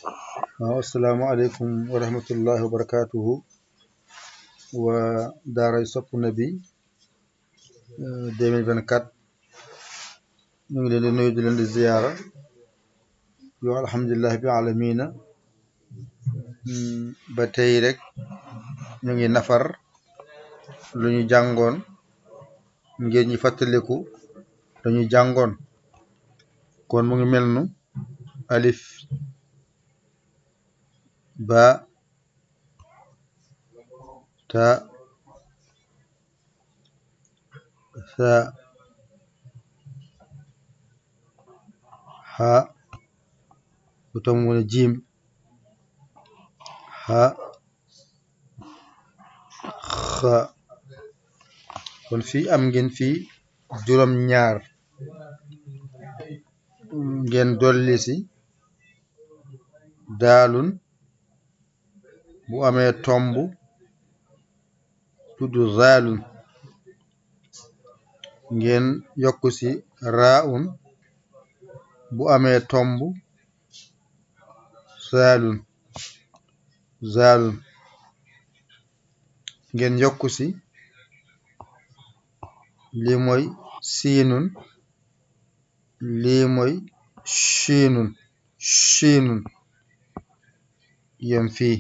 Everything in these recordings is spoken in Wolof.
Assalamu alaikum wa rahmatullahi wa barakatuhu wa daaray Sopp Nabi 2024 ñu ngi leen di nuyu di leen di ziyaara yow alhamdulillahi bi alamina ba tey rek ñu ngi nafar lu ñu jàngoon ngeen ñi fàttaliku dañu jàngoon kon mu ngi mel nu alif ba ta sa ha bu tam mu ne jiim ha xa kon fii am ngeen fii juróom ñaar ngeen dolli si daalun bu amee tomb tudd zaalun ngeen yokku si raun bu amee tomb zaalun ngeen yokku si lii mooy siinun lii mooy shiinun yem fii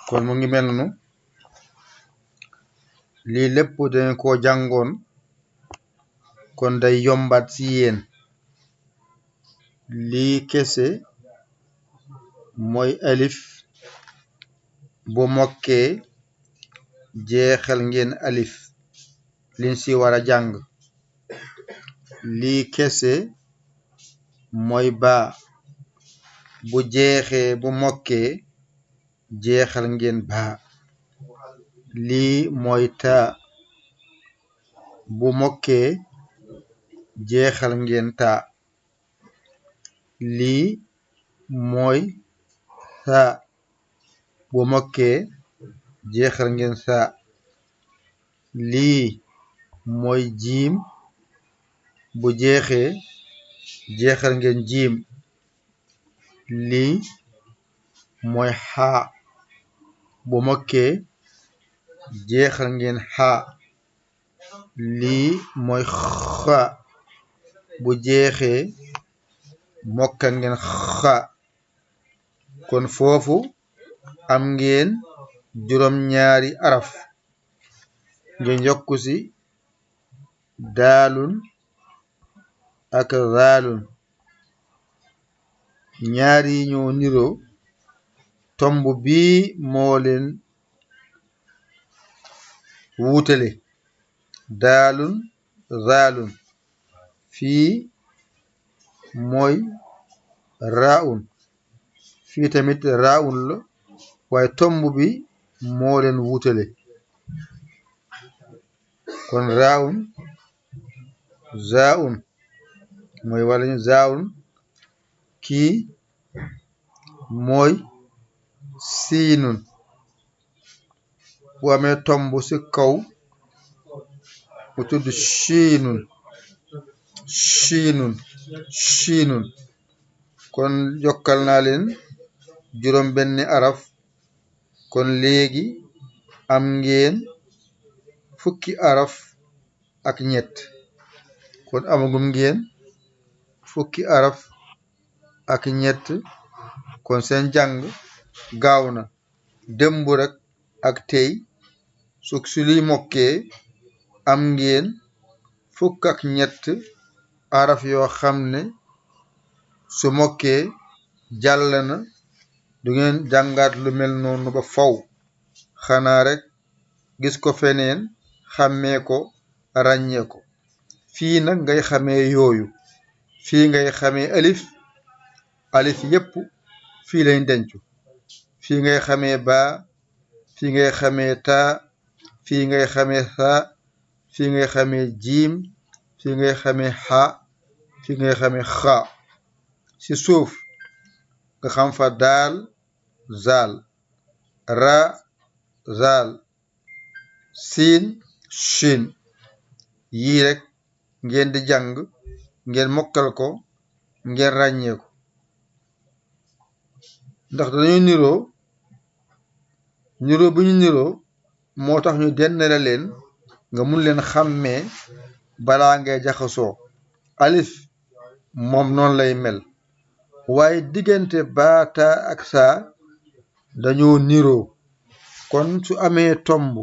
kon mu ngi mel nu lii lépp dañ koo jàngoon kon day yombaat ci yéen lii kese mooy alif bu mokkee jeexal ngeen alif liñ ci war a jàng lii kese mooy baa bu jeexee bu mokkee jeexal ngeen baa lii mooy taa bu mokkee jeexal ngeen taa lii mooy saa bu mokkee jeexal ngeen saa lii mooy jiim bu jeexee jeexal ngeen jiim lii mooy xaa bu mokkee jeexal ngeen xaa lii mooy xa bu jeexee mokkal ngeen xa kon foofu am ngeen juróom ñaari araf ngeen yokku si daalun ak zaalun ñaari ñoo niroo tomb bii moo leen wuutale daalun zaalun fii mooy raun fii tamit raun la waaye tomb bi moo leen wuutale kon raun zaun mooy wala ñu zaun kii mooy siinun bu amee tomb ci kaw mu tudd shiinun kon jokkal naa leen juróom benni araf kon léegi am ngeen fukki araf ak ñett kon amagum ngeen fukki araf ak ñett kon seen jàng gaaw na démb rek ak tey su li mokkee am ngeen fukk ak ñett araf yoo xam ne su mokkee jàll na du ngeen jàngaat lu mel noonu ba faw xanaa rek gis ko feneen xàmmee ko ràññee ko fii nag ngay xamee yooyu fii ngay xamee alif yépp fii lañ dencu fii ngay xamee baa fii ngay xamee taa fii ngay xamee saa fii ngay xamee jiim fii ngay xamee xaa fii ngay xamee xaa ci suuf nga xam fa daal zaal ra zaal siin shin yii rek ngeen di jàng ngeen mokkal ko ngeen ràññee ko ndax dañoo niroo bu ñu niroo moo tax ñu dennale leen nga mun leen xàmmee balaa ngay jaxasoo alif moom noonu lay mel waaye diggante baa taa ak saa dañoo niroo kon su amee tomb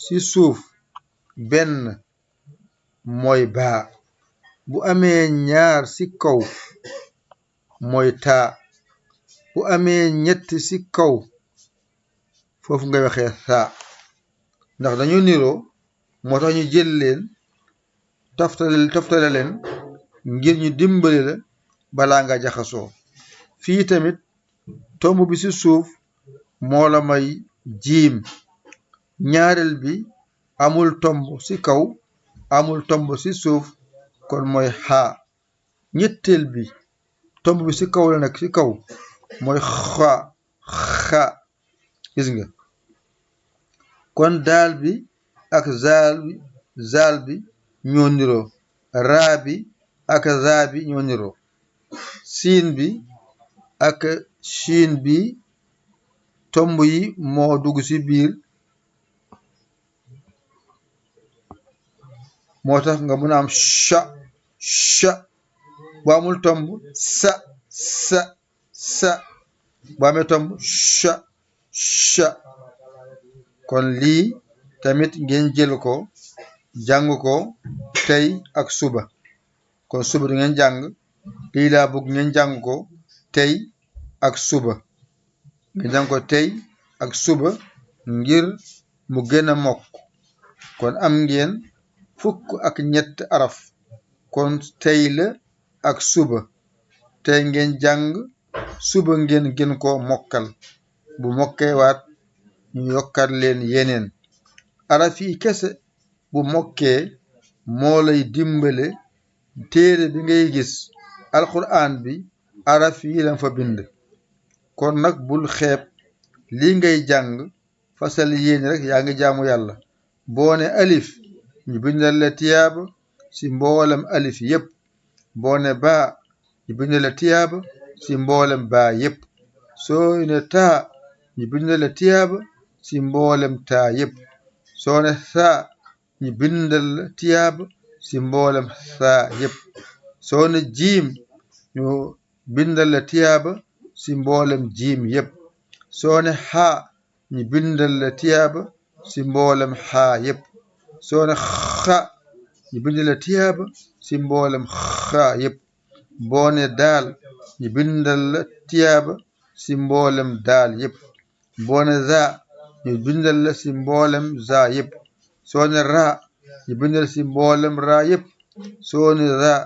ci suuf benn mooy baa bu amee ñaar ci kaw mooy taa bu amee ñett ci kaw foofu ngay waxee saa ndax dañoo niroo moo tax ñu jël leen toftale leen ngir ñu dimbali la balaa nga jaxasoo fii tamit tomb bi ci suuf moo la may jiim ñaareel bi amul tomb ci kaw amul tomb ci suuf kon mooy xaa ñetteel bi tomb bi ci kaw la nekk ci kaw mooy xa gis nga kon daal bi ak zaal bi ñoo niroo raa bi ak zaa bi ñoo niroo siin bi ak shiin bi tomb yi moo dugg ci biir moo tax nga mun a am cha bu amul tomb sa bu amee tomb cha kon lii tamit ngeen jël ko jàng ko tey ak suba kon suba du ngeen jàng lii laa bëgg ngeen jàng ko tey ak suba ngeen jàng ko tey ak suba ngir mu gën a mokk kon am ngeen fukk ak ñett araf kon tey la ak suba tey ngeen jàng suba ngeen gën ko mokkal bu mokkee waat ñu yokkat leen yeneen araf yi kese bu mokkee moo lay dimbale téere bi ngay gis alquran bi araf yi lañ fa bind kon nag bul xeeb lii ngay jàng fasal yéene rek yaa ngi jaamu yàlla boo ne alif ñu bindal la tiyaaba ci mboolem alif yépp boo ne baa ñu bindal la tiyaaba ci mboolem baa yépp soo ne taa ñu bindal la tiyaaba ci mboolem taa yépp soo ne saa ñu bindal la tiyaaba ci mboolem saa yépp soo ne jiim ñu bindal la tiyaaba ci mboolem jiim yépp soo ne xaa ñu bindal la tiyaaba ci mboolem xaa yépp soo ne xa ñu bindal la tiyaaba ci mboolem xaa yépp boo ne daal ñu bindal la tiyaaba ci mboolem daal yépp boo ne zaa ñu bindal la ci mboolem zaa yépp soo ne raa ñu bindal ci mboolem raa yépp soo ne zaa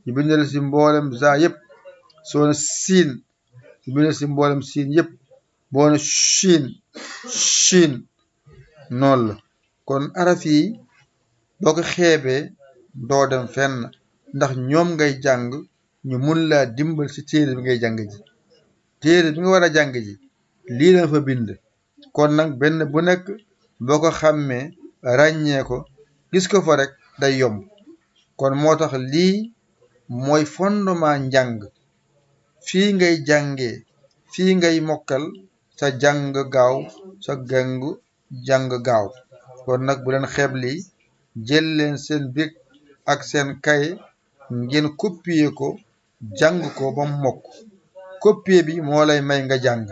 ñu bindal ci mboolem zaa yépp soo ne siin ñu bindal ci mboolem siin yépp boo ne shiin noonu la kon araf yi boo ko xeebee doo dem fenn ndax ñoom ngay jàng ñu mun laa dimbal ci téere bi ngay jàng ji téere bi nga war a jàng ji lii la fa bind kon nag benn bu nekk boo ko xàmmee ràññee ko gis ko fa rek day yomb kon moo tax lii mooy fondement njàng fii ngay jàngee fii ngay mokkal sa jàng gaaw sa jàng gaaw kon nag bu leen xeeb lii jël leen seen bic ak seen kaye ngeen copier ko jàng ko ba mu mokk copier bi moo lay may nga jàng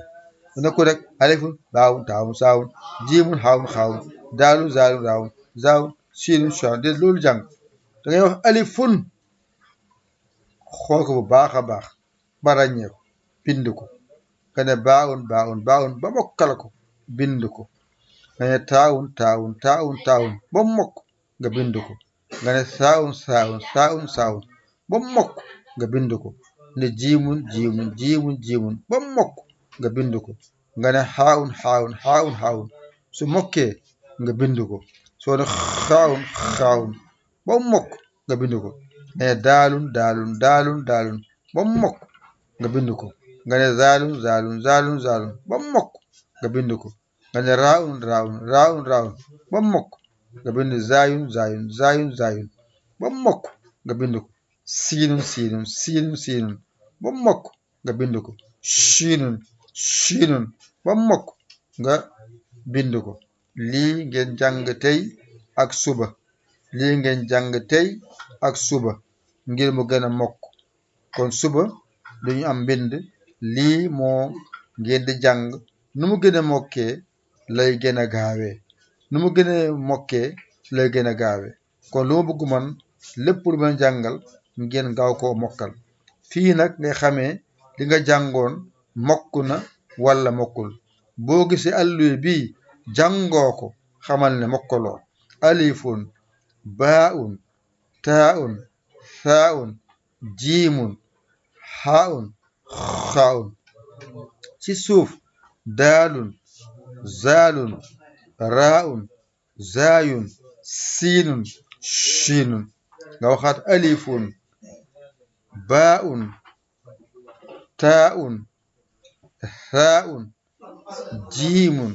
ne ko rek alifun baawun taawun saawun jiimun xaawun xaawun daalun zaalun raawun zaawun siinun shaawun de loolu jàng da ngay wax alifun xool ko bu baax a baax ba ràññee ko bind ko nga ne baawun ba mokkal ko bind ko nga ne taawun ba mokk nga bind ko nga ne saawun ba mokk nga bind ko ne jiimun ba mokk nga bind ko nga ne xaawun su mokkee nga bind ko soo ne xaawun ba mokk nga bind ko nga ne daalun ba mokk nga bind ko nga ne zaalun ba mokk nga bind ko nga ne raawun ba mokk nga bind zaayun ba mokk nga bind ko siinun ba mokk nga bind ko siinun ba mokk nga bind ko lii ngeen jàng tey ak suba lii ngeen jàng tey ak suba ngir mu gën a mokk kon suba duñu am mbind lii moo ngeen di jàng nu mu gën a mokkee lay gën a gaawee nu mu gën a mokkee lay gën a gaawee kon lu ma bëgg man lépp lu ma jàngal ngeen gaaw koo mokkal fii nag ngay xamee li nga jàngoon mokk na walla mokkul boo gisee alluwe bii jàngoo ko xamal ne mokkaloo alifun baaun taaun thaun jiimun xaaun xaaun ci suuf daalun zaalun raaun zaayun siinun shiinun nga waxaat alifun baaun taaun thaun jiimun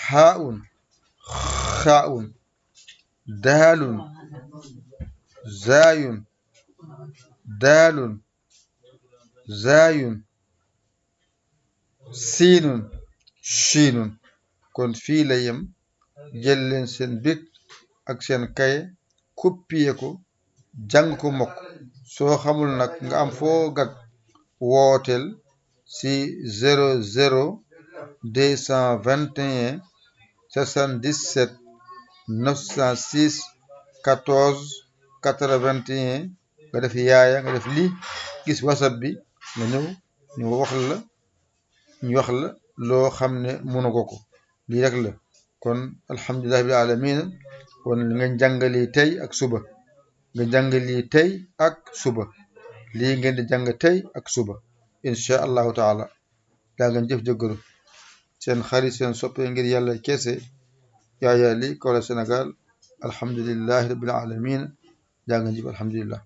xaaun xaaun daalun zaayun daalun zaayun siinun shiinun kon fii la yem jël leen seen bic ak seen kaye copier ko jàng ko mokk soo xamul nag nga am foo gag wooteel ci 00 221 77 906 14 81 nga def yaaya nga def lii gis whatsapp bi nga ñëw ñu wax la loo xam ne mënu ko lii rek la kon alhamdulillahi rabbil alamin kon nga jàngali tey ak suba nga jàngali tey ak suba lii ngeen di jàng tey ak suba insha allahu taala daa ngeen jëf jëggalu seen xarit seen soppe ngir yàlla keese Yaya Ly Kaolack Sénégal alhamdulillahi rabbil alamin daa ngeen jëf alhamdulillah